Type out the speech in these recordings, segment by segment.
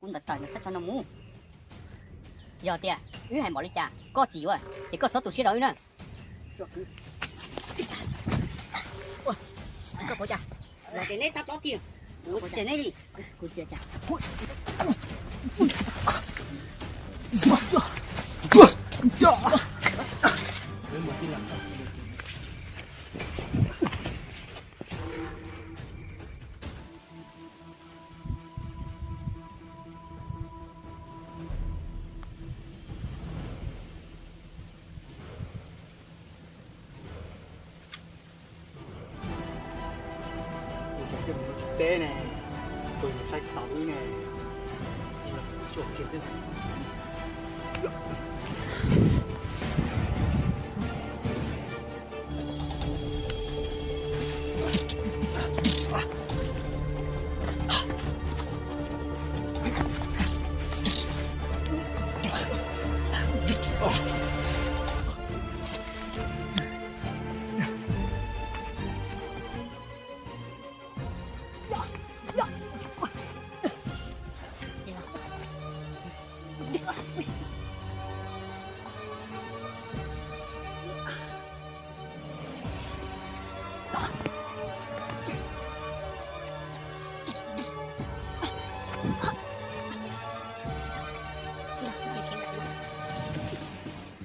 Ntawm tawm ntawm thaj tsam no mus. Yog tias wb hais npaum li cas koj tsis yuav ces koj txhob tu siab rau wb na. Koj puas cas? Los ces neb tab tob tiag, kuv tsis tseg neb li. Kuv tsis cas. Tsis teb ne, tus yus saib tsis taus wb ne, los xyuas kiag xwb.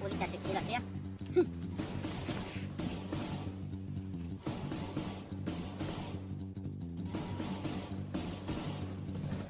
Ua li cas tseem khiav lawm thiab?